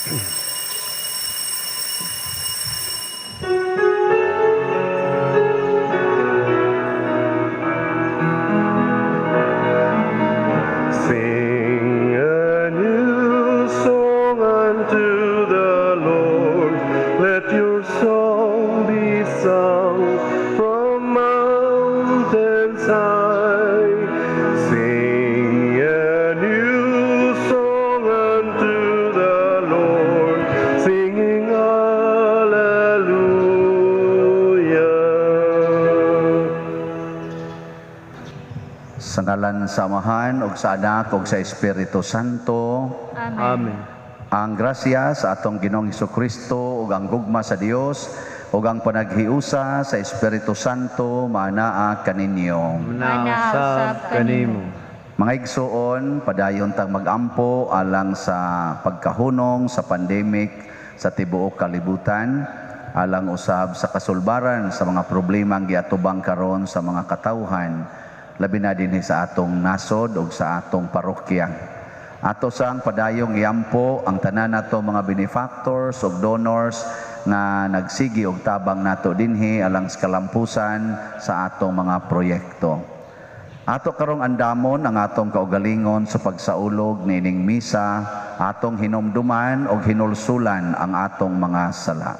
Sing a new song unto the Lord. Let your song be sung from mountains high. Sing a new song unto the Lord, singing Alleluia. Sa ngalan sa Amahan ug sa Anak ug sa Espiritu Santo. Amen. Amen. Ang grasya sa atong Ginoong Kristo ug ang gugma sa Dios ug ang panaghiusa sa Espiritu Santo maanaa kaninyo. Manausab kanimo. Mga igsuon, padayon tang magampo alang sa pagkahunong sa pandemic sa tibuok kalibutan, alang usab sa kasulbaran sa mga problema ang giatubang karon sa mga katawhan, labi na dinhi sa atong nasod ug sa atong parokya. Ato sang padayong iampo ang tanan nato mga benefactors ug donors nga nagsigi og tabang nato dinhi alang sa kalampusan sa atong mga proyekto. Ato karong andamon ang atong kaugalingon sa pagsaulog niining misa, atong hinumduman og hinulsulan ang atong mga sala.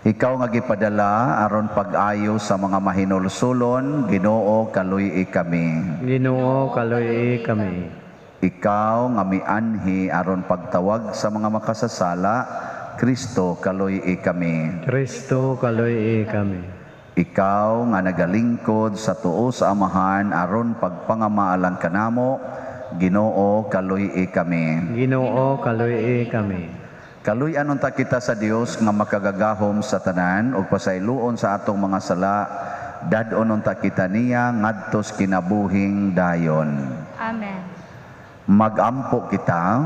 Ikaw nga gipadala aron pag-ayo sa mga mahinulsulon, Ginoo, kaluy-i kami. Ginoo, kaluy-i kami. Ikaw nga mianhi aron pagtawag sa mga makasasala, Kristo, kaluy-i kami. Kristo, kaluy-i kami. Ikaw nga nagalingkod sa tuo sa Amahan aron pagpangamaalang kanamo, Ginoo, kaluy-i kami. Ginoo, kaluy-i kami. Kaluy-an unta kita sa Dios nga makagagahom sa tanan ug pasayloon sa atong mga sala, dad-on unta kita niya ngadtos kinabuhing dayon. Amen. Magampo kita.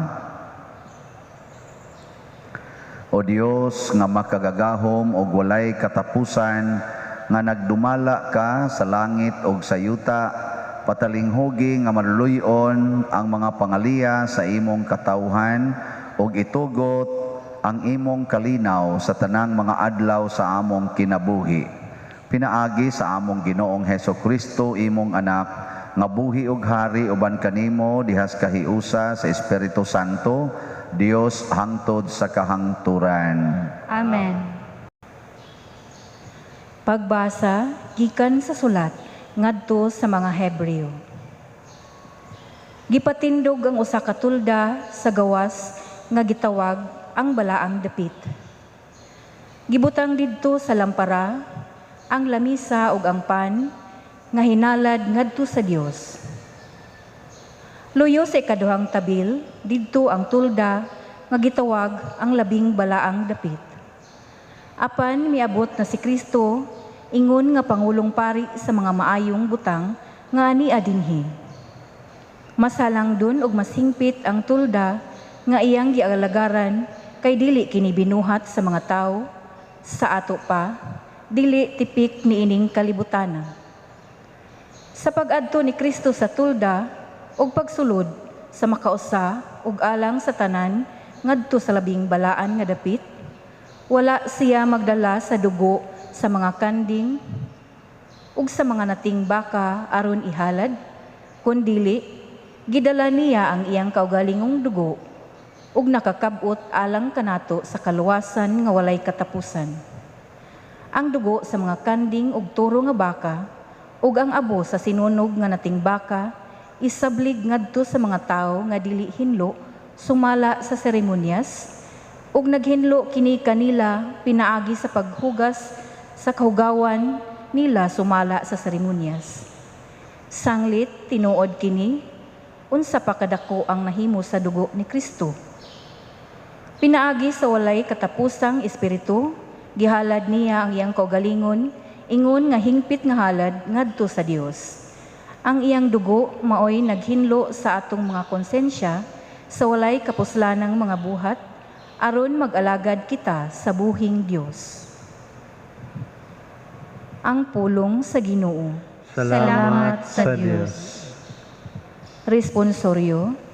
O Dios nga makagagahom ug walay katapusan, nga nagdumala ka sa langit ug sa yuta, patalinghugi nga maluluy-on ang mga pangaliya sa imong katawhan ug itugot ang imong kalinaw sa tanang mga adlaw sa among kinabuhi. Pinaagi sa among Ginoong Heso Kristo, imong anak, nga buhi ug hari uban kanimo dihas kahiusa sa Espiritu Santo, Dios hangtod sa kahangturan. Amen. Pagbasa gikan sa sulat ngadto sa mga Hebreo. Gipatindog ang usa ka tulda sa gawas nga gitawag ang Balaang Dapit. Gibutang didto sa lampara ang lamisa ug ang pan nga hinalad ngadto sa Dios. Luyo sa ikaduhang tabil didto ang tulda nga gitawag ang Labing Balaang Dapit. Apan miabot na si Kristo ingon nga pangulong pari sa mga maayong butang nga ania dinhi. Masalangdon og mas hingpit ang tulda nga iyang gialagaran kay dili kini binuhat sa mga tawo sa ato pa, dili tipik niining kalibutana. Sa pag-adto ni Kristo sa tulda ug pagsulod sa makausa ug alang sa tanan ngadto sa Labing Balaan nga Dapit, wala siya magdala sa dugo sa mga kanding ug sa mga nating baka aron ihalad, kundili gidala niya ang iyang kaugalingong dugo ug nakakab-ot alang kanato sa kaluwasan nga walay katapusan. Ang dugo sa mga kanding ug turo nga baka ug ang abo sa sinunog nga nating baka isablig ngadto sa mga tawo nga dili hinlo sumala sa seremonyas, ug naghinlo kini kanila pinaagi sa paghugas sa kahugawan nila sumala sa seremonyas. Sanglit tinuod kini, unsa pa kadako ang nahimo sa dugo ni Kristo. Pinaagi sa walay katapusang espiritu, gihalad niya ang iyang kaugalingon ingon nga hingpit nga halad ngadto sa Dios. Ang iyang dugo maoy naghinlo sa atong mga konsensya sa walay kapuslanang mga buhat aron mag-alagad kita sa buhing Dios. Ang pulong sa Ginoo. Salamat sa Dios. Responsoryo.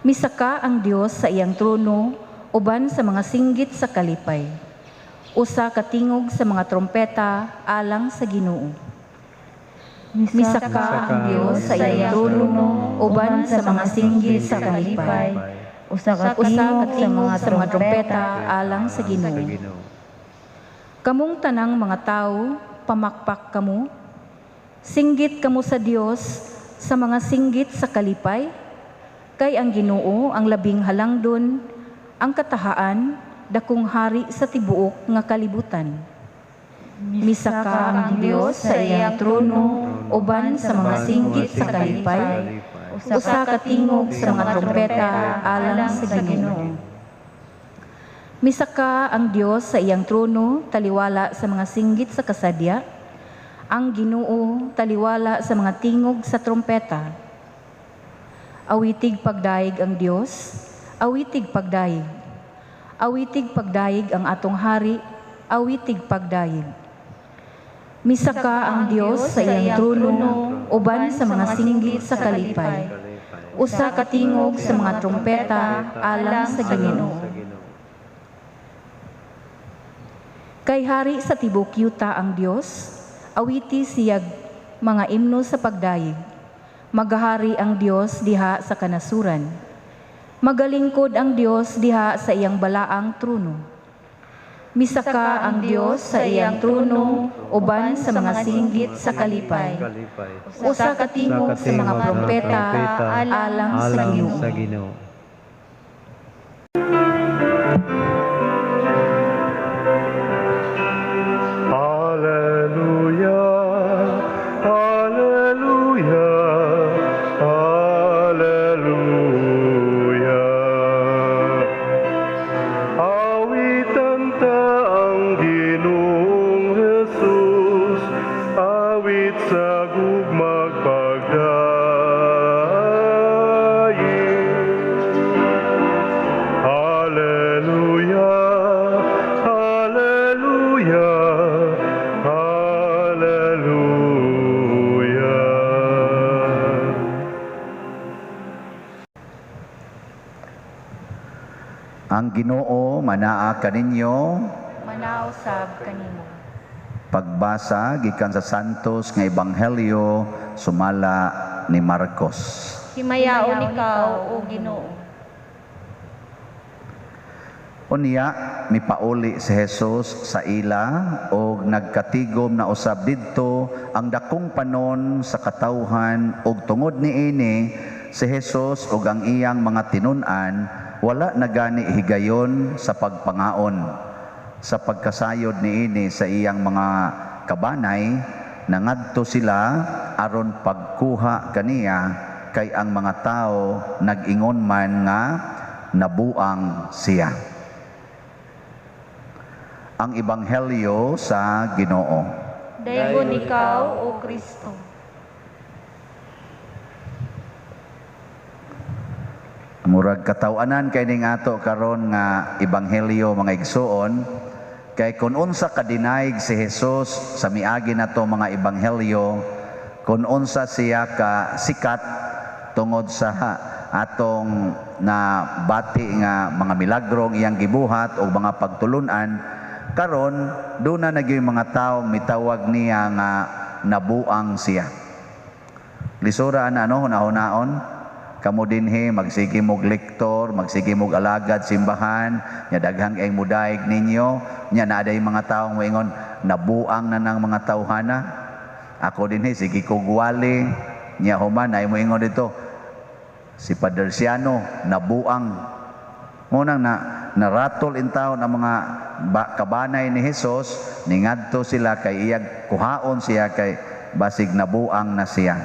Misaka ang Dios sa iyang trono uban sa mga singgit sa kalipay. Usa ka tingog sa mga trompeta alang sa Ginoo. Misaka ang Dios sa iyang trono uban sa mga singgit sa kalipay. Usa ka Usa ka tingog sa tingog mga sa mga trompeta trompeta alang sa Sa Ginoo. Ginoo. Kamong tanang mga tawo, pamakpak kamo. Singgit kamo sa Dios sa mga singgit sa kalipay. Kay ang Ginoo ang labing halangdon, ang katahaan, dakong hari sa tibuok nga kalibutan. Misaka ang Dios sa iyang trono uban sa mga singgit sa kalipay. Usa ka tingog sa mga trompeta alang sa Ginoo. Misaka ang Dios sa iyang trono taliwala sa mga singgit sa kasadya. Ang Ginoo taliwala sa mga tingog sa trompeta. Awitig pagdayeg ang Dios, awitig pagdayeg. Awitig pagdayeg ang atong hari, awitig pagdayeg. Misaka ang Dios sa iyang trono uban sa mga singgit sa kalipay. Usa ka tingog sa mga trompeta alang sa Ginoo. Sa Ginoo. Kay hari sa tibok yuta ang Dios, awiti siyag mga imno sa pagdayeg. Magahari ang Dios diha sa kanasuran. Magalingkod ang Dios diha sa iyang balaang trono. Misaka ang Dios sa iyang trono uban sa mga singgit sa kalipay. Kalipay. Usa ka tingog sa mga trompeta alang sa Alang Ginoo. sa Ginoo. Alleluia, Alleluia, Alleluia. Awitan ta ang Ginoong Jesus, awit sa gugmag pagdaig. Alleluia, Alleluia, Alleluia. Ang Ginoo manaa kaninyo. Manaa usab kanimo. Pagbasa gikan sa Santos nga Ebanghelyo sumala ni Marcos. Himayaon ikaw, o Ginoo. Unya mipauli si Jesus sa ila og nagkatigom na usab didto ang dakong panon sa katawhan, og tungod niini si Jesus ug ang iyang mga tinun-an wala na gani higayon sa pagpangaon. Sa pagkasayod niini sa iyang mga kabanay, nangadto sila aron pagkuha kaniya, kay ang mga tawo nag-ingon man nga nabuang siya. Ang Ebanghelyo sa Ginoo. Daygon ikaw, O Kristo. Murag kataw-anan kay ning ato karon nga ebanghelyo, mga igsuon, kay kun unsa kadinaig si Jesus sa miagi nato mga ebanghelyo, kun unsa siya ka sikat tungod sa atong nabati nga mga milagrong iyang gibuhat o mga pagtulunan, karon duna na gyud mga tawo mitawag niya nga nabuang siya. Lisura ana, ano, hunahunahon kamo dinhi, magsige mog lektor, magsige mog alagad simbahan, nya daghang kay mudaig ninyo, nya naaday mga tawo moingon nabuang na nang mga tawhana. Ako dinhi sige kog wali, nya human ay moingon dito si Padre Siano nabuang. Munang na naratol in taon ang mga kabanay ni Hesus, ningadto sila kay iyang kuhaon siya kay basig nabuang na siya.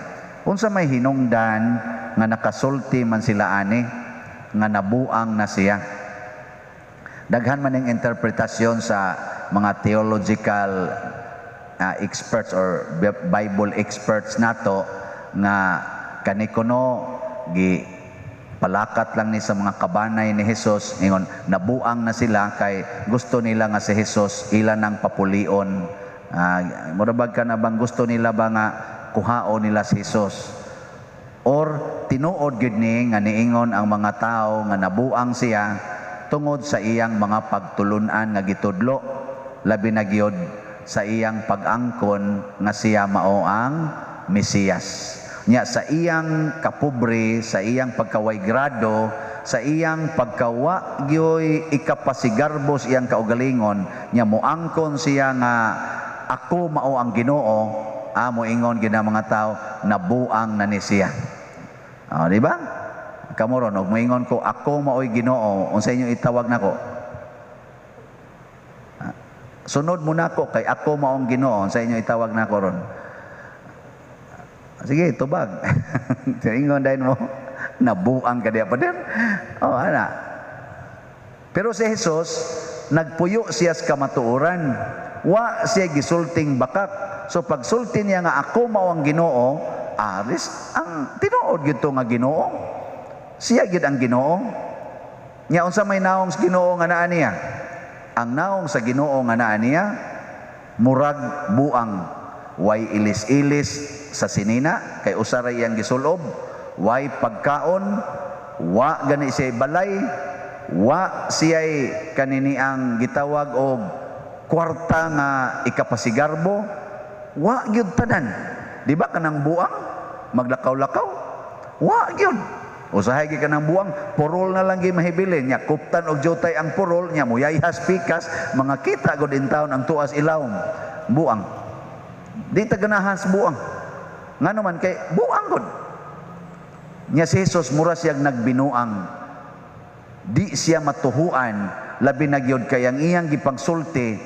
Unsa may hinungdan nga nakasulti man sila ani nga nabuang na siya? Daghan man ning interpretasyon sa mga theological experts or Bible experts nato nga kanikuno gi palakat lang ni sa mga kabanay ni Hesus, ingon nabuang na sila kay gusto nila nga si Hesus ila nang papulion. Mura bag ka na bang gusto nila ba nga kuhaon nila si Hesus? Or Tinuod gyud ni nga niingon ang mga tao nga nabuang siya tungod sa iyang mga pagtulunan nga gitudlo, labi na gyud sa iyang pag-angkon nga siya mao ang Mesiyas. Nya sa iyang kapobre, sa iyang pagkaway grado, sa iyang pagkawa gyoy ikapasigarbo sa iyang kaugalingon, nya moangkon siya nga ako mao ang Ginoo, amo ingon gid ang mga tao, nabuang na ni siya. Oh, di ba? Kamo ron, og moingon ko ako maoy Ginoo, unsa inyo itawag nako? Sunod mo nako kay ako maong Ginoo, unsa inyo itawag nako ron? Sige, tubag. Ingon dayon mo, nabuang ka diya pader. Oh, ana. Pero si Jesus, nagpuyo siya sa kamatuoran. Wa siya gisulting bakak. So pagsulti niya nga ako mao ang Ginoo, aris ang tinuod gyud nga Ginoo. Siya gyud ang Ginoo. Nya unsa may naong sa Ginoo nga naa niya? Ang naong sa Ginoo nga naa niya murag buang, way ilis-ilis sa sinina kay usa ra iyang gisulob, way pagkaon, wa gani siya balay, wa siya'y kanini ang gitawag og kwarta nga ikapasigarbo, wa gyud tanan. Di ba kanang buang maglakaw-lakaw, wa gyud. Usahay gyud kanang buang, purol na lang gyud mahibilin nya, kuptan og jutay ang purol nya, muyayhas pikas, mga kita gud in town ang tuas ilawom. Buang. Di ta ganahan sa buang. Ngano man kay buang gud. Nya si Jesus mura siyang nagbinuang. Di siya matuhuan, labi na gyud kay ang iyang gipangsulti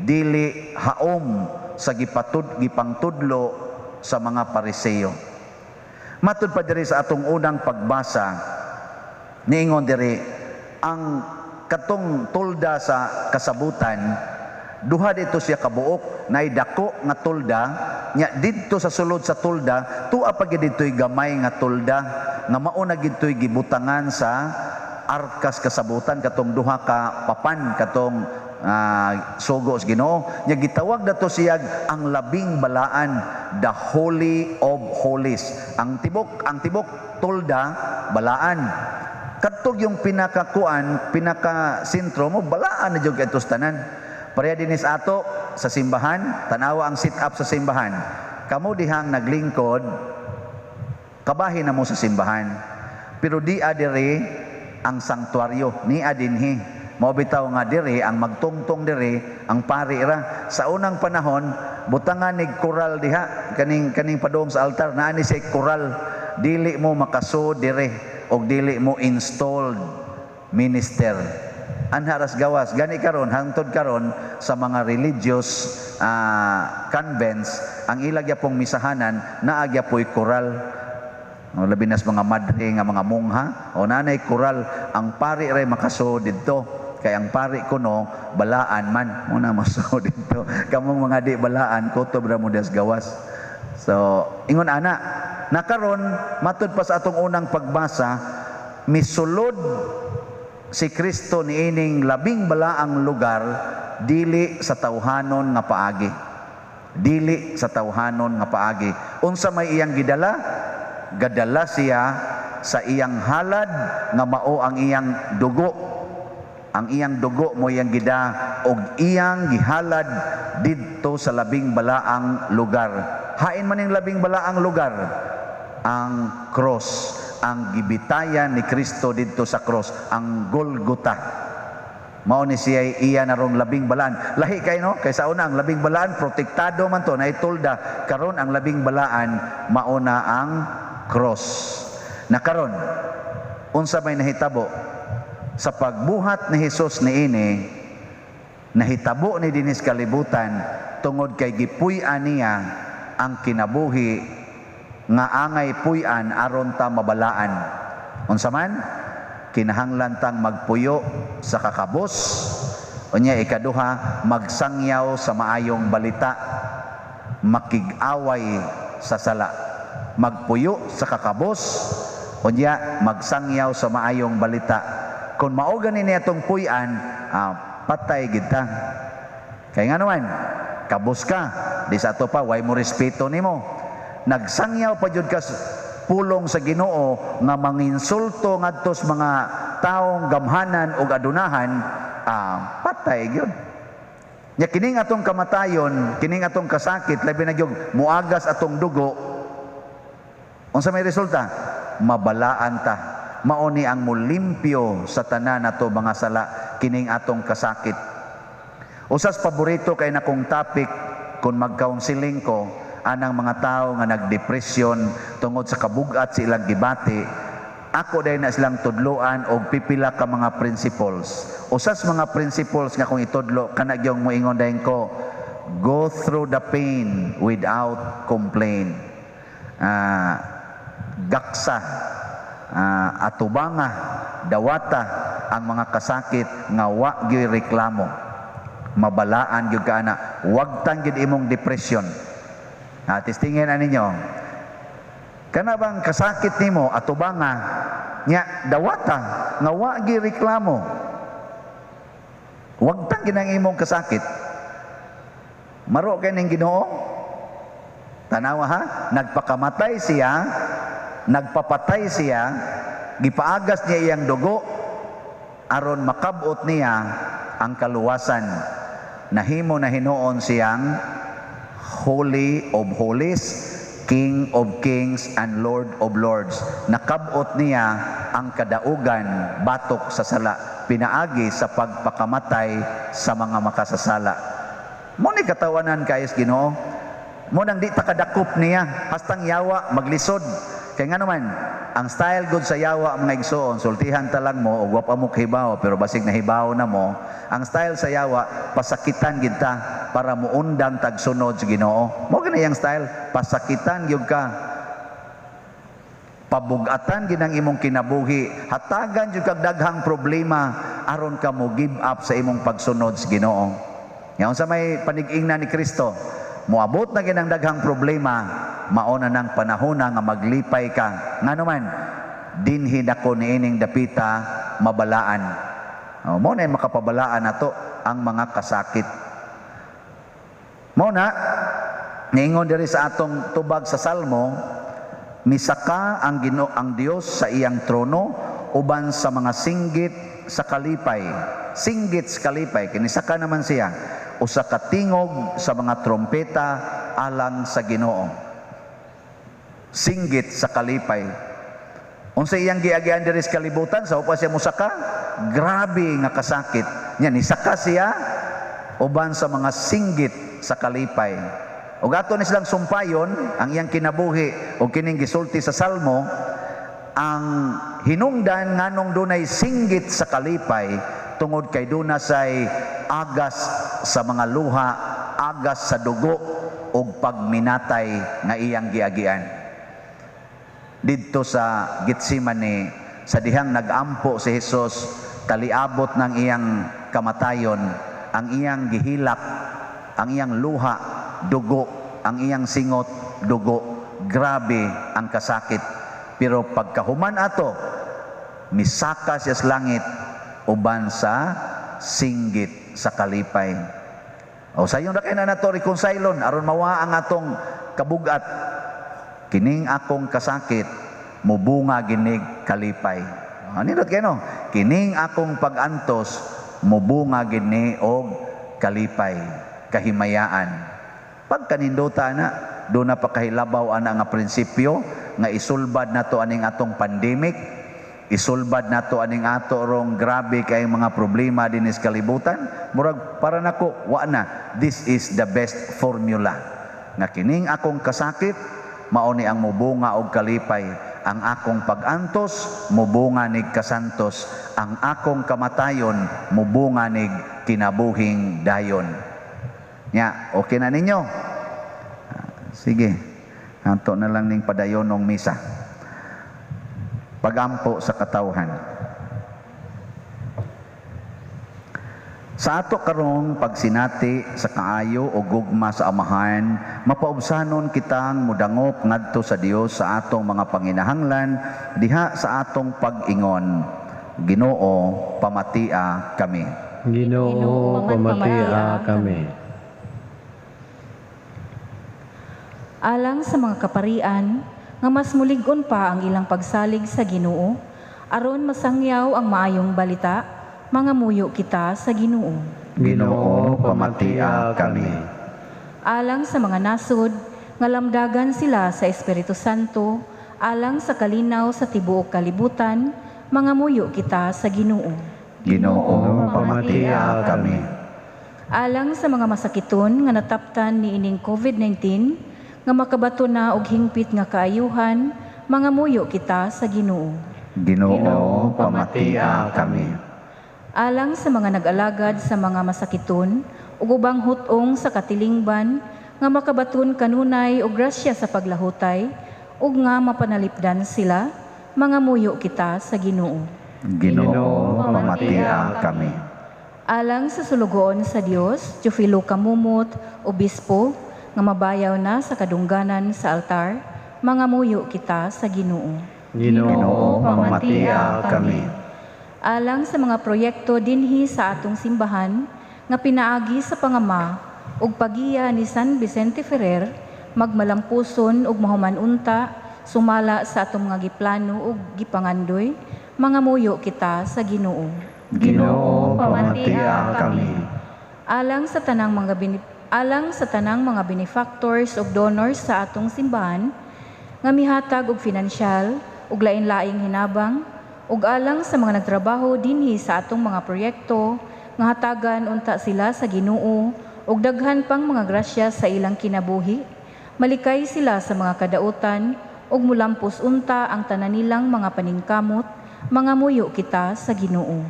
dili haom sa gipangtudlo sa mga Pariseo. Matud pa diri sa atong unang pagbasa, niingon diri ang katong tulda sa kasabutan, duha dito siya kabuok, nay dako nga tulda, nya didto sa sulod sa tulda, tua pa gyud dito'y gamay nga tulda nga mao na gidto'y gibutangan sa arkas kasabutan, katong duha ka papan, katong sugo sa Ginoo. Nya gitawag dato siya ang labing balaan, the Holy of Holies. Ang tibok tulda balaan. Kadtog yung pinakakuan, pinaka sentro mo, balaan na jud kadto sa tanan. Pareha dinis ato sa simbahan, tanawa ang sit up sa simbahan. Kamo dihang naglingkod, kabahin na mo sa simbahan. Pero di adiri ang sanktuaryo, ni adinhi. Mao bitaw nga diri ang magtungtong diri ang pari ra. Sa unang panahon, butangan ni koral diha, kaning padung sa altar naa ni siya koral. Dili mo makasud diri og dili mo installed minister. Anha ras gawas gani karon, hangtod karon sa mga religious convents, ang ila gyapong misahanan naa gyapoy koral. O, labi nas mga madre nga mga mongha, o nanay koral, ang pari ray makasuod didto. Kay ang pari kuno balaan man, muna masuod didto. Kamong mga di balaan, kutob ra mo das gawas. So, ingon ana, nakaron matud pa sa atong unang pagbasa, misulod si Kristo niining labing balaang lugar dili sa tawhanon nga paagi. Dili sa tawhanon nga paagi. Unsa may iyang gidala? Gadala siya sa iyang halad nga mao ang iyang dugo. Ang iyang dugo mo iyang gida og iyang gihalad didto sa labing balaang lugar. Hain man ning labing balaang lugar? Ang cross, ang gibitayan ni Kristo didto sa cross, ang Golgotha. Mao ni siya iya narong labing balaan. Lahi kay no, kay sa una ang labing balaan protektado man to, naay tulda. Karon ang labing balaan mao na ang cross. Na karon unsa may nahitabo sa pagbuhat ni Hesus niini? Nahitabo ni dinis kalibutan tungod kay gipuy-an niya ang kinabuhi nga angay puy-an aron ta mabalaan. Unsa man? Kinahanglan tang magpuyo sa kakabos. Unya ikaduha, magsangyaw sa maayong balita, makig-away sa sala. Magpuyo sa kakabos, unya magsangyaw sa maayong balita. Kung mao gani niya atong puy-an, patay gid ta. Kay nga naman, kabos ka, di sa ato pa way mo respeto nimo. Nagsangyaw pa jud ka. pulong sa Ginoo nga manginsulto ngadto sa mga taong gamhanan ug adunahan, patay gyud. Nya kining atong kamatayon, kining atong kasakit, labi na gyud muagas atong dugo, unsa may resulta? Mabalaan ta. Mao ni ang mulimpyo sa tanan nato mga sala, kining atong kasakit. Usas paborito kay nakong topic kung mag-counseling ko anang mga tao nga nagdepresyon tungod sa kabugat sa ilang gibati, ako dahil na silang tudloan og pipila ka mga principles. Usas mga principles nga kung itudlo kana gyung moingon dayon ko, go through the pain without complaint. Gaksa, atubanga, dawata ang mga kasakit nga wa gyud reklamo. Mabalaan gyud ka ana, wagtan gyud imong depression. Testingin na ninyo. Kana bang kasakit nimo atubanga nya dawata nga wa gyud reklamo. Wagtan gyud ang imong kasakit. Maro kay ning Ginoo. Tanawa ha, nagpakamatay siya, nagpapatay siya, gipagas niya iyang dugo aron makabot niya ang kaluwasan. Nahimo na hinuon siyang Holy of Holies, King of Kings, and Lord of Lords. Nakabot niya ang kadaugan batok sa sala, pinaagi sa pagpakamatay sa mga makasasala. Mo ni katawanan kayos Ginoo. Mo nang di ta kadakop niya, hastang yawa maglisod. Kay nga naman, ang style good sa yawa mga igsoon, sultihan ta lang mo og wa pa mo kahibaw, pero basig nahibaw na mo, ang style sa yawa pasakitan gid ta para muundang tagsunod sa Ginoo. Mo gani ang style, pasakitan gyud ka. Pabugatan gid ang imong kinabuhi, hatagan gyud kag daghang problema aron ka mo give up sa imong pagsunod sa Ginoo. Nga unsa may panig-ingna ni Kristo, moabot na gid ang daghang problema, mao na nang panahon na nga maglipay ka. Ngano man, dinhi nako niining dapita mabalaan. O, mo na makapabalaan nato ang mga kasakit. Mo na niingon diri sa atong tubag sa Salmo, misaka ang Ginoo ang Dios sa iyang trono uban sa mga singgit sa kalipay. Singgit sa kalipay, kinisaka naman siya usa ka tingog sa mga trompeta alang sa Ginoo. Singgit sa kalipay. Unsa iyang giagian diri sa kalibutan sa upa siya musaka, grabe nga kasakit. Nya nisaka siya uban sa mga singgit sa kalipay. Ug ato ni silang sumpayon ang iyang kinabuhi og kining gisulti sa Salmo, ang hinungdan nganong dunay singgit sa kalipay tungod kay duna say agas sa mga luha, agas sa dugo ug pagminatay nga iyang giagian. Didto sa Getsemane, sa dihang nagampo si Hesus kaliabot ng iyang kamatayon, ang iyang gihilak, ang iyang luha, dugo, ang iyang singot, dugo. Grabe ang kasakit. Pero pagkahuman ato, misaka siya sa langit uban sa singgit sa kalipay. O sayon ra kay na nato reconcilon aron mawa ang atong kabugat. Kining akong kasakit mubunga ginig kalipay. Nindot kay no? Kining akong pag-antos mubunga gini og kalipay, kahimayaan. Pagkanindota na, do na pakahilabaw ana nga prinsipyo nga isulbad nato aning atong pandemic, isulbad nato aning ato rong grabe kay mga problema dinhi sa kalibutan. Murag para nako wa na, this is the best formula. Nga kining akong kasakit mao ni ang mubunga og kalipay, ang akong pag-antos mubunga nig kasantos, ang akong kamatayon mubunga nig kinabuhing dayon. Nya, okay na ninyo? Sige, hanto na lang ning padayonong misa. Pagampo sa katawhan. Sa ato karong pagsinati sa kaayo o gugma sa Amahan, mapaubsanon kitang mudangop ngadto sa Dios sa atong mga panginahanglan diha sa atong pag-ingon. Ginoo, pamatia kami. Ginoo, pamatia kami. Alang sa mga kaparian nga mas mulig-on pa ang ilang pagsalig sa Ginoo, aron masangyaw ang maayong balita, mangamuyo kita sa Ginoo. Ginoo, pamatia kami. Alang sa mga nasod, nga lamdagan sila sa Espiritu Santo, alang sa kalinaw sa tibuok kalibutan, mangamuyo kita sa Ginoo. Ginoo, pamatia kami. Alang sa mga masakiton nga nataptan niining COVID-19, nga makabato na og hingpit nga kaayuhan, mangamuyo kita sa Ginoo. Ginoo, pamatia kami. Alang sa mga nag-alagad sa mga masakiton ug ubang hut-ong sa katilingban, nga makabaton kanunay og grasya sa paglahutay ug nga mapanalipdan sila, mangamuyo kita sa Ginoo. Ginoo, pamatia kami. Alang sa sulugoon sa Dios, Teofilo Camomot, obispo, nga mabayaw na sa kadungganan sa altar, mangamuyo kita sa Ginoo. Ginoo, Ginoo, pamatia kami. Alang sa mga proyekto dinhi sa atong simbahan nga pinaagi sa pangama ug pagiya ni San Vicente Ferrer, magmalampuson ug mahuman unta sumala sa atong mga giplano ug gipangandoy, mangamuyo kita sa Ginoo. Ginoo, pamatia kami. Alang sa tanang mga benefactors ug donors sa atong simbahan nga mihatag og finansyal ug lain-laing hinabang, ug alang sa mga nagtrabaho dinhi sa atong mga proyekto, nga hatagan unta sila sa Ginoo ug daghan pang mga grasya sa ilang kinabuhi, malikay sila sa mga kadautan ug mulampos unta ang tanan nilang mga paningkamot, mangamuyo kita sa Ginoo.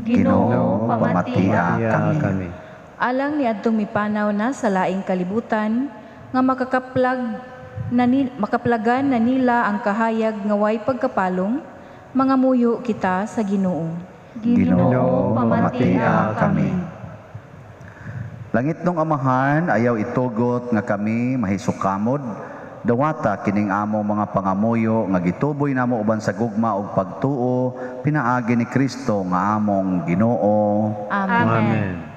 Ginoo, pamatia pamatia kami. kami. Alang ni adtong mipanaw na sa laing kalibutan, nga makaplagan na nila ang kahayag nga way pagkapalong, mangamuyo kita sa Ginoo. Ginoo, pamatia kami. Langit nung Amahan, ayaw itugot nga kami mahisukamod. Dawata kining among mga pangamuyo nga gituboy namo uban sa gugma ug pagtuo, pinaagi ni Kristo nga among Ginoo. Amen. Amen.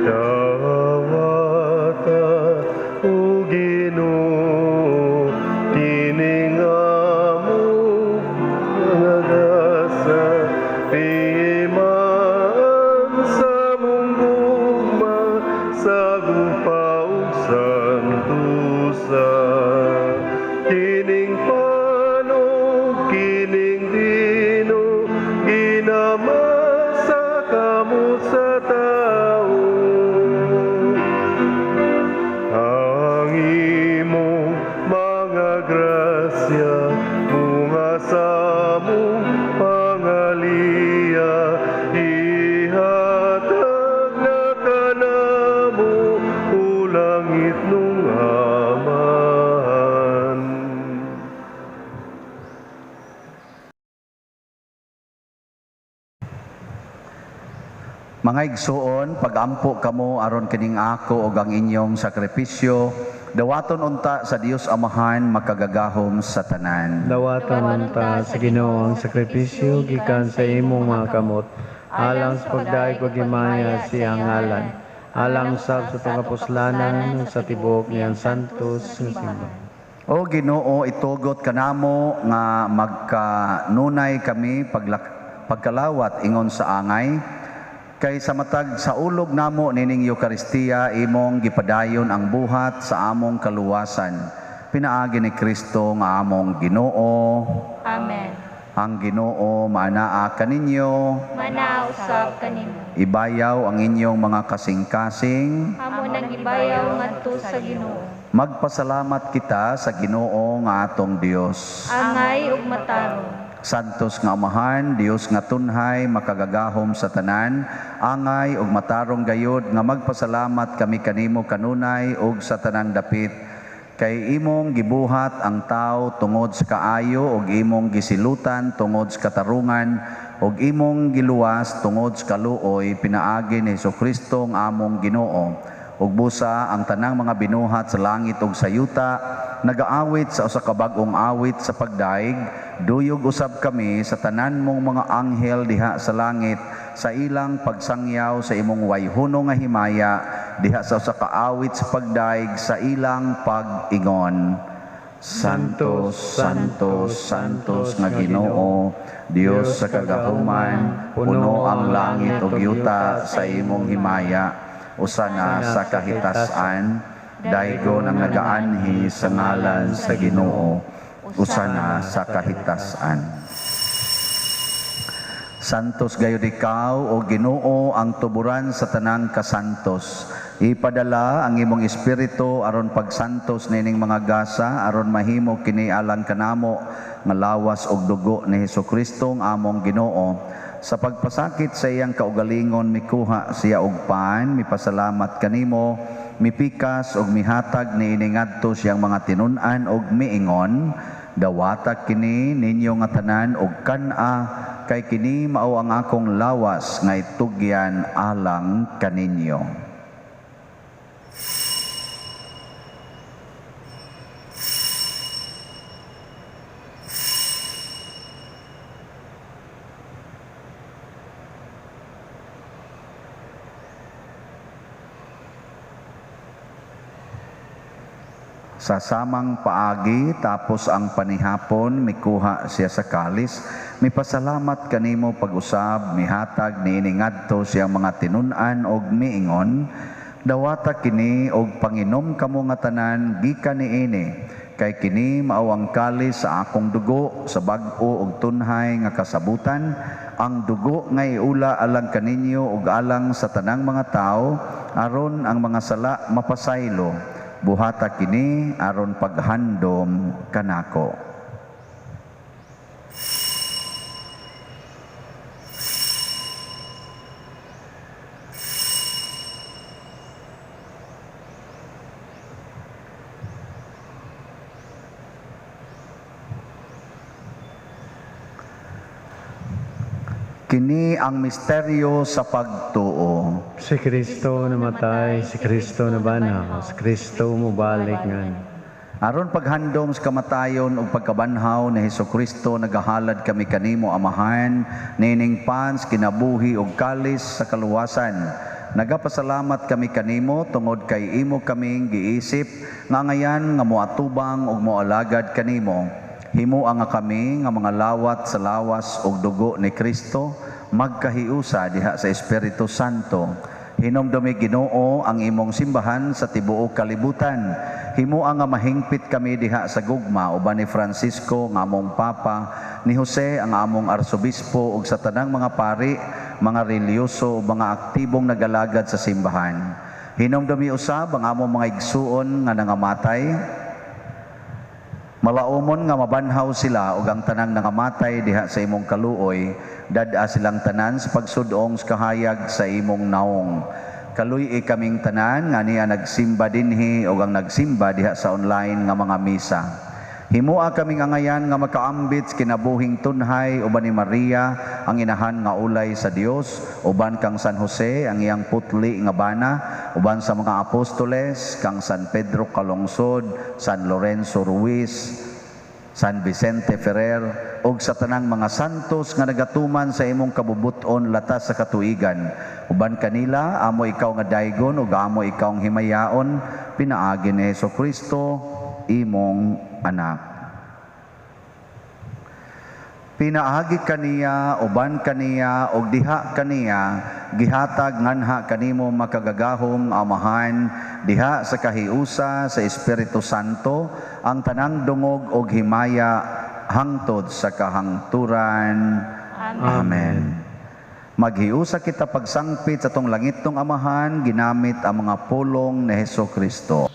Dawata, o Ginoo, kining among mga gasa, pihimaan sa among gugma, sa gupa ug santusa. Kining pan ug kining bino, ginama sa kamot sa tao. Ang imong mga grasya, bunga sa among pangaliya, ihatag na kanamo, o langit nung Amahan. Mga igsuon, pagampo kamo aron kining ako ug ang inyong sakripisyo, dawaton unta sa Dios Amahan makagagahom sa tanan. Dawatan unta sa Ginoo ang sakripisyo gikan sa imong mga kamot, alang sa pagdaig ug himaya sa iyang ngalan, alang usab sa pangapuslanan sa tibuok niyang santos nga simbahan. O Ginoo, itugot kanamo nga magkanunay kami pagkalawat ingon sa angay, kay sa matag sa ulog namo nining Eukaristiya imong gipadayon ang buhat sa among kaluwasan. Pinaagi ni Kristo nga among Ginoo. Amen. Ang Ginoo maanaa kaninyo. Manaa usab kanimo. Ibayaw ang inyong mga kasing-kasing. Amo nang ibayaw ngadto sa Ginoo. Magpasalamat kita sa Ginoo nga atong Dios. Angay ug matarong. Santos nga Amahan, Dios nga tunhay, makagagahom sa tanan, angay ug matarong gayod nga magpasalamat kami kanimo kanunay ug sa tanang dapit. Kay imong gibuhat ang tao tungod sa kaayo ug imong gisilutan tungod sa katarungan ug imong giluwas tungod sa kaluoy pinaagi ni Hesukristo ang among Ginoo. Ug busa ang tanang mga binuhat sa langit ug sa yuta nagaawit sa usa ka bag-ong awit sa pagdaig, duyog usab kami sa tanan mong mga anghel diha sa langit sa ilang pagsangyaw sa imong wayhuno nga himaya diha sa usa ka awit sa pagdaig sa ilang pag-ingon. Santo, Santo, Santos nga Ginoo, Dios sa kagahuman, puno ang langit ug yuta sa imong himaya. Usa na sa kahitasan, daygon ang nagaanhi sa ngalan sa Ginoo. Usa na sa kahitasan. Santos gayud ikaw, o Ginoo, ang tuburan sa tanang kasantos. Ipadala ang imong espiritu aron pagsantos nining mga gasa, aron mahimo kini alang kanamo nga lawas og dugo ni Hesukristo ang among Ginoo. Sa pagpasakit sa iyang kaugalingon, mikuha siya og pan, mipasalamat kanimo, mipikas og mihatag niini ngadto siyang mga tinun-an og miingon, dawata kini ninyo nga tanan og kan-a, kay kini mao ang akong lawas nga itugyan alang kaninyo. Sa samang paagi, tapos ang panihapon, mikuha siya sa kalis, mipasalamat kanimo pag-usab, mihatag niini ngadto siyang mga tinun-an og miingon, dawata kini og panginom kamo nga tanan gikan niini, kay kini mao ang kalis sa akong dugo sa bag-o og tunhay nga kasabutan, ang dugo nga iula alang kaninyo ug alang sa tanang mga tawo, aron ang mga sala mapasaylo. Buhata kini aron paghandom kanako. Kini ang misteryo sa pagtuo. Si Kristo namatay, si Kristo nabanhaw, si Kristo mubalik ngan. Aron paghandom sa kamatayon ug pagkabanhaw ni Hesukristo, nagahalad kami kanimo Amahan, nining pans kinabuhi ug kalis sa kaluwasan. Nagapasalamat kami kanimo tungod kay imo kaming giisip nga ngayan nga moatubang ug moalagad kanimo. Himua nga kami nga mga lawat sa lawas ug dugo ni Kristo, magkahiusa diha sa Espiritu Santo. Hinumdumi Ginoo ang imong simbahan sa tibuok kalibutan. Himua nga mahingpit kami diha sa gugma uban ni Francisco nga among Papa, ni Jose ang among Arsobispo ug sa tanang mga pari, mga relihiyoso ug mga aktibong nagalagad sa simbahan. Hinumdumi usab ang among mga igsuon nga nangamatay. Malaumon nga mabanhaw sila ug ang tanang nangamatay diha sa imong kaluoy, dad-a silang tanan sa pagsudong sa kahayag sa imong naong. Kaluy-i kaming tanan nga niya nagsimba dinhi ug ang nagsimba diha sa online nga mga misa. Himua kaming angayan nga makaambit sa kinabuhing tunhay uban ni Maria ang inahan nga ulay sa Dios, uban kang San Jose ang iyang putli nga bana, uban sa mga apostoles kang San Pedro Calungsod, San Lorenzo Ruiz, San Vicente Ferrer, ug sa tanang mga santos nga nagatuman sa imong kabubut-on latas sa katuigan. Uban kanila amo ikaw nga daygon ug amo ikaw ang himayaon, pinaagi ni Hesukristo imong anak. Pinaagi kaniya, uban kaniya, ug diha kaniya, gihatag nganha kanimo makagagahom Amahan, diha sa kahiusa sa Espiritu Santo, ang tanang dungog og himaya hangtod sa kahangturan. Amen. Maghiusa kita pagsangpit sa tong langitnong Amahan, ginamit ang mga pulong ni Hesukristo.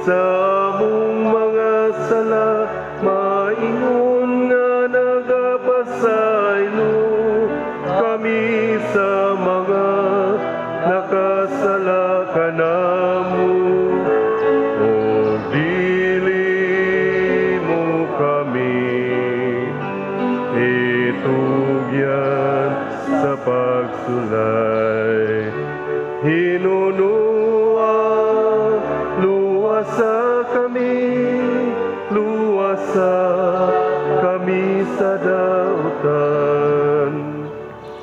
sa among mga sala, maingon nga nagapasaylo kami sa mga nakasala kanamo. O dili mo kami itugyan sa pagsulay. Hinunua, luwasa kami, luwasa kami sa dautan.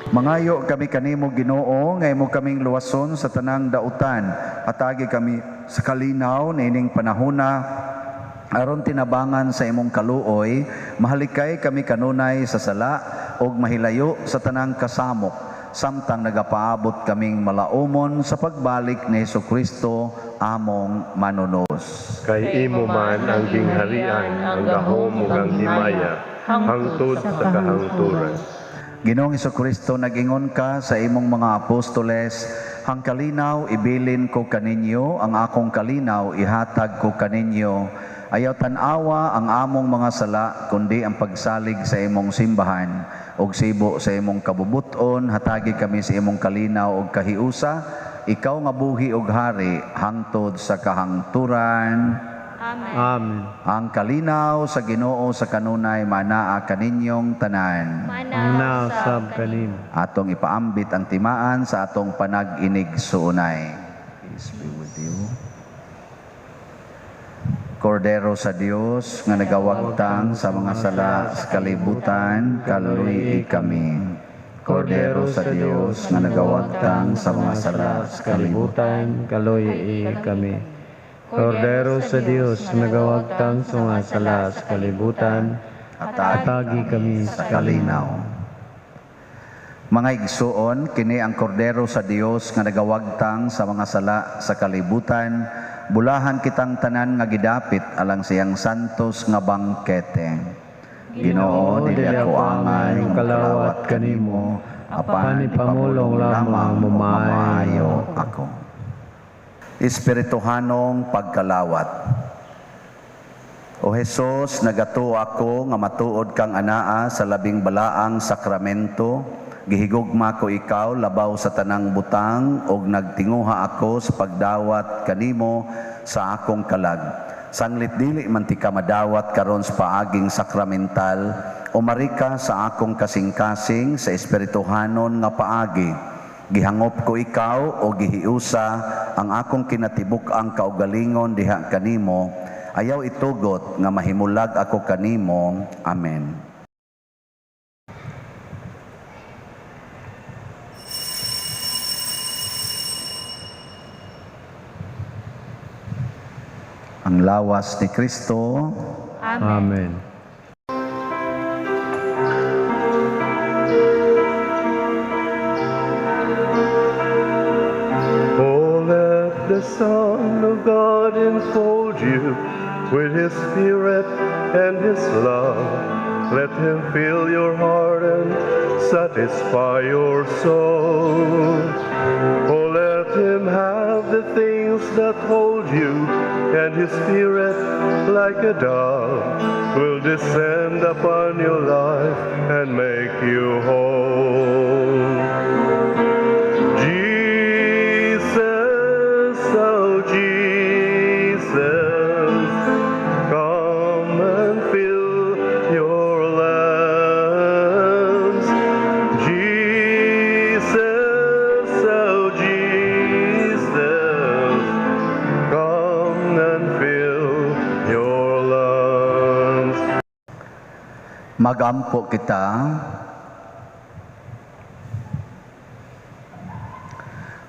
Mangayo kami kanimo, Ginoo, nga imo kaming luwason sa tanang dautan. Hatagi kami sa kalinaw niining panahona aron tinabangan sa imong kaluoy, mahalikay kami kanunay sa sala ug mahilayo sa tanang kasamok, samtang nagapaabot kaming malaumon sa pagbalik ni Hesukristo among Manunos. Kay imo man ang gingharian, ang gahom ug ang himaya, hangtod sa kahangturan. Ginoong Hesukristo, nag-ingon ka sa imong mga apostoles, "Ang kalinaw ibilin ko kaninyo, ang akong kalinaw ihatag ko kaninyo. Ayaw tan-awa ang among mga sala, kundi ang pagsalig sa imong simbahan. Ug sibo sa imong kabubuton, hatagi kami sa imong kalinaw ug kahiusa, ikaw nga buhi ug hari hangtod sa kahangturan." Amen. Amen. Ang kalinaw sa Ginoo sa kanunay manaa kaninyong tanan. Manaa usab kanimo. Atong ipaambit ang timaan sa atong panag-inig suunay. Peace be with you. Kordero sa Dios nga nagawagtang sa mga sala sa kalibutan, kaluy kami. Kordero sa Dios nga nagawagtang sa mga sala sa kalibutan, kalibutan, kaluy kami. Kordero sa Dios, nagawagtang sa mga sala sa kalibutan, atagi atagi kami sa sa kalinaw. Mga igsuon, kini ang kordero sa Dios nga nagawagtang sa mga sala sa kalibutan, bulahan kitang tanan nga gidapit alang siyang santos nga bangkete. Ginoo, dili ako angay nga kalawat kanimo, apan apan ipamulong lamang ug mamaayo mamaayo ako. Espirituhanong pagkalawat. O Jesus, nagatuo ako nga matuod kang anaa sa labing balaang sakramento. Gihigugma ko ikaw labaw sa tanang butang ug nagtinguha ako sa pagdawat kanimo sa akong kalag. Sanglit dili man ti ka madawat karon sa paaging sakramental, umari ka sa akong kasing-kasing sa espirituhanon nga paagi. Gihangop ko ikaw o gihiusa ang akong kinatibuk-ang kaugalingon diha kanimo. Ayaw itugot nga mahimulag ako kanimo. Amen. Ang lawas ni Kristo. Amen. Amen. Oh, let the Son of God enfold you with His Spirit and His love. Let Him fill your heart and satisfy your soul. Oh, let Him have the things that hold you, and His Spirit, like a dove, will descend upon your life and make you whole. Jesus, oh Jesus, come and fill your lands. Jesus, oh Jesus, come and fill your lands. Magampo kita.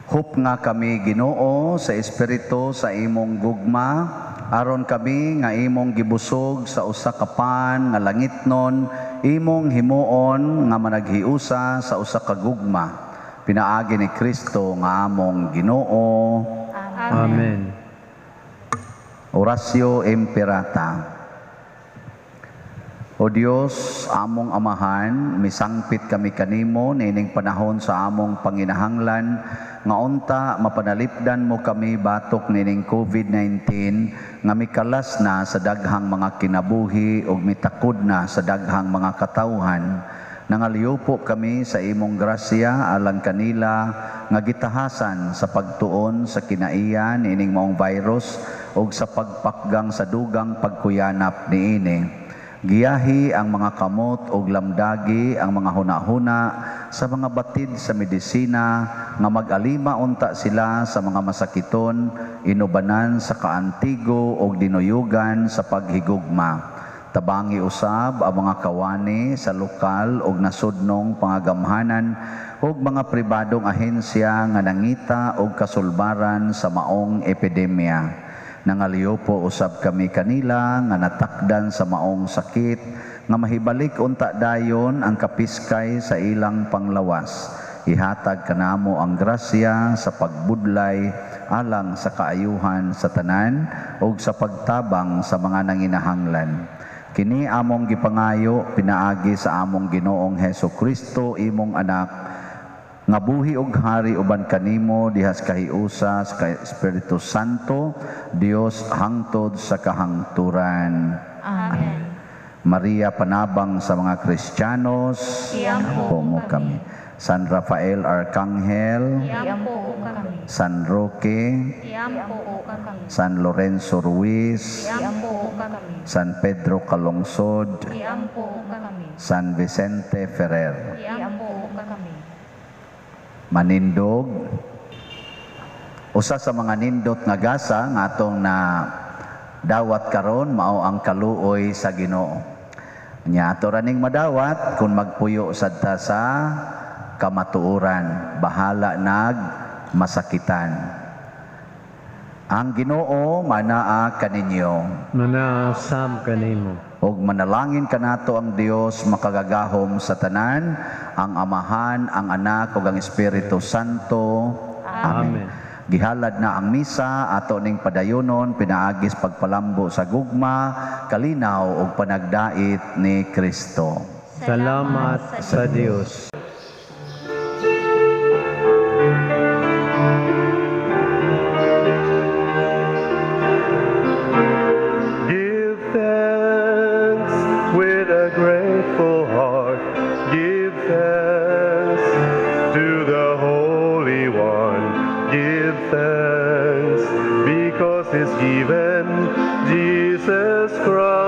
Hup nga kami, Ginoo, sa espiritu sa imong gugma, aron kami nga imong gibusog sa usa ka pan nga langitnon, imong himuon nga managhiusa sa usa ka gugma. Pinaagi ni Kristo nga among Ginoo. Amen. Oratio Imperata. O Dios, among Amahan, misangpit kami kanimo niining panahon sa among panginahanglan. nga unta mapanalipdan mo kami batok nining COVID-19 nga mikalas na sa daghang mga kinabuhi ug mitakod na sa daghang mga katawhan. Nangaliupo kami sa imong grasya alang kanila nga gitahasan sa pagtuon sa kinaiya niining maong virus ug sa pagpakgang sa dugang pagkuyanap niini. Giyahi ang mga kamot ug lamdagi ang mga hunahuna sa mga batid sa medisina nga mag-alima unta sila sa mga masakiton, inubanan sa kaantigo ug dinuyugan sa paghigugma. Tabangi usab ang mga kawani sa lokal ug nasudnong pangagamhanan ug mga pribadong ahensya nga nangita og kasulbaran sa maong epidemya. Nangaliupo usab kami kanila nga natakdan sa maong sakit nga mahibalik unta dayon ang kapiskay sa ilang panglawas. Ihatag kanamo ang grasya sa pagbudlay alang sa kaayuhan sa tanan ug sa pagtabang sa mga nanginahanglan. Kini among gipangayo pinaagi sa among Ginoong Hesus Kristo, imong anak, nga buhi og hari uban kanimo dihas kahiusa sa Espiritu Santo, Dios hangtod sa kahangturan. Amen. Maria, panabang sa mga Kristiyanos, Iampo mo kami. San Rafael Arcangel, Iampo kami. San Roque, Iampo kami. San Lorenzo Ruiz, Iampo kami. San Pedro Calungsod, Iampo kami. San Vicente Ferrer. Iampo kami. Manindog. Usa sa mga nindot nga gasa nga atong na dawat karon mao ang kaluoy sa Ginoo. Nya ato ra ning madawat kung magpuyo sad ta sa kamatuoran, bahala nag masakitan. Ang Ginoo manaa kaninyo. Manaasam kanimo. Og manalangin kanato ang Dios makagagahom sa tanan, ang Amahan, ang Anak ug ang Espiritu Santo. Amen. Gihalad na ang misa ato ning padayonon pinaagis pagpalambo sa gugma, kalinaw ug panagdait ni Kristo. Salamat sa Dios. Give thanks with a grateful heart. Give thanks to the Holy One. Give thanks because He's given Jesus Christ.